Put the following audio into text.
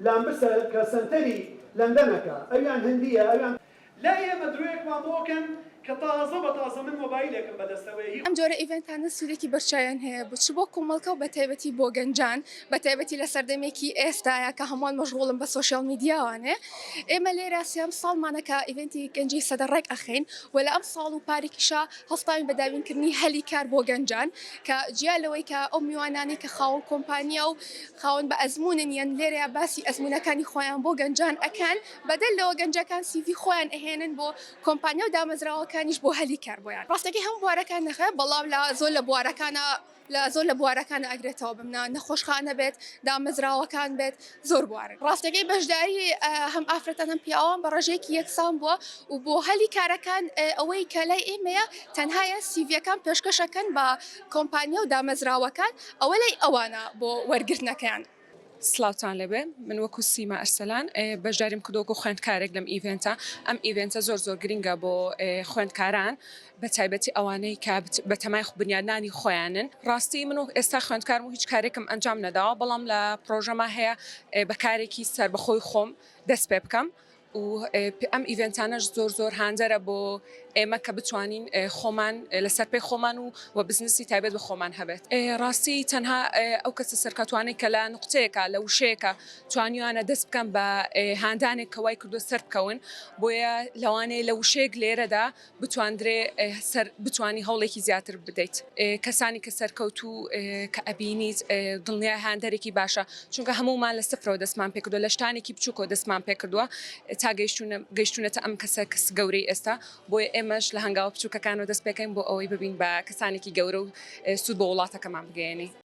لامبسە کە سەنتەری لەندەنەکە ئەویان هندیە ئەویان لای ئێمە درۆیەکمان بۆ کەن کە تازە بە تازە من مۆبایلێکم بەدەستەوەیە هی. ئەم جۆرە event انە سوودێکی بەرچاویان هەیە بۆ چ بۆ کۆمەڵگە و بەتایبەتی بۆ گەنجان بەتایبەتی لە سەردەمێکی ئێستایا کە هەمووان مەشغوڵن بە social media وانێ ئێمە لێرە سێیەم ساڵمانە کە event ی گەنجی سەدە ڕێک ئەخەین و لە ئەم ساڵ و پارێکیشا هەستاوین بە دابینکردنی هەلی کار بۆ گەنجان کە جیا لەوەی کە ئەو میوانانەی کە خاوەن کۆمپانیا و خاوەن بە ئەزموونن یەن لێرەیا باسی ئەزموونەکانی خۆیان بۆ گەنجان ئەکەن بەدەر لەوە گەنجەکان CV خۆیان ئەهێنن بۆ کۆمپانیا و دامەزراوەکانیش بۆ هەلی کار بۆیان. ڕاستەکەی هەموو بوارەکان نەخێر بەڵام لە زۆر لە بوارەکانا لە زۆر لە بوارەکانا ئەگرێتەوە بمنە نەخۆشخانە بێت دامەزراوەکان بێت زۆر بوارن. ڕاستەکەی بەشداری هەم ئافرەتان هەم پیاوان بە ڕێژەیەکی یەکسان بووە و بۆ هەلی کارەکان ئەوەی کە لای ئێمەیە تەنهایە CV یەکان پێشکەشەکەن بە کۆمپانیا و دامەزراوەکان ئەوە لای ئەوانە بۆ وەرگرتنەکەیان. سڵاوتان لێبێ من وەکو سیما ئەرسەلان بەشداریم کردووە وەکو خوێندکارێک لەم event ە ئەم event ە زۆر زۆر گرنگە بۆ خوێندکاران بە تایبەتی ئەوانەی کە بەتەمای بنیادنانی خۆیانن ڕاستی من و ئێستا خوێندکارم و هیچ کارێکم ئەنجام نەداوە بەڵام لە پرۆژەما هەیە بە کارێکی سەربەخۆی خۆم دەست پێ بکەم و ئەم event انەش زۆر زۆر هاندەرە بۆ ئێمە کە بتوانین خۆمان لەسەر پێی خۆمان و و بزنسی تایبەت بە خۆمان هەبێت. ڕاستی تەنها ئەو کەسە سەرکەوتوانەی کە لە نوقتەیەکا لە وشەیەکا توانیویانە دەست بکەن بە هاندانێک کە وای کردووە سەربکەون بۆیە لەوانەیە لە وشەیەک لێرەدا بتواندرێ سەر بتوانی هەوڵێکی زیاتر بدەیت کەسانی کە سەرکەوتوو کە ئەبینیت دڵنیای هاندەرێکی باشە چونکە هەموومان لە سفرەوە دەستمان پێکردووە لە شتانێکی بچووکەوە دەستمان پێکردووە تا گەیشتوونە گەیشتوونەتە ئەم کەسە کەس گەورەی ئێستا بۆیە ئێمەش لە هەنگاوە بچووکەکانەوە دەست پێکەین بۆ ئەوەی ببین بە کەسانێکی گەورە و سوود بۆ وڵاتەکەمان بگەیەنین.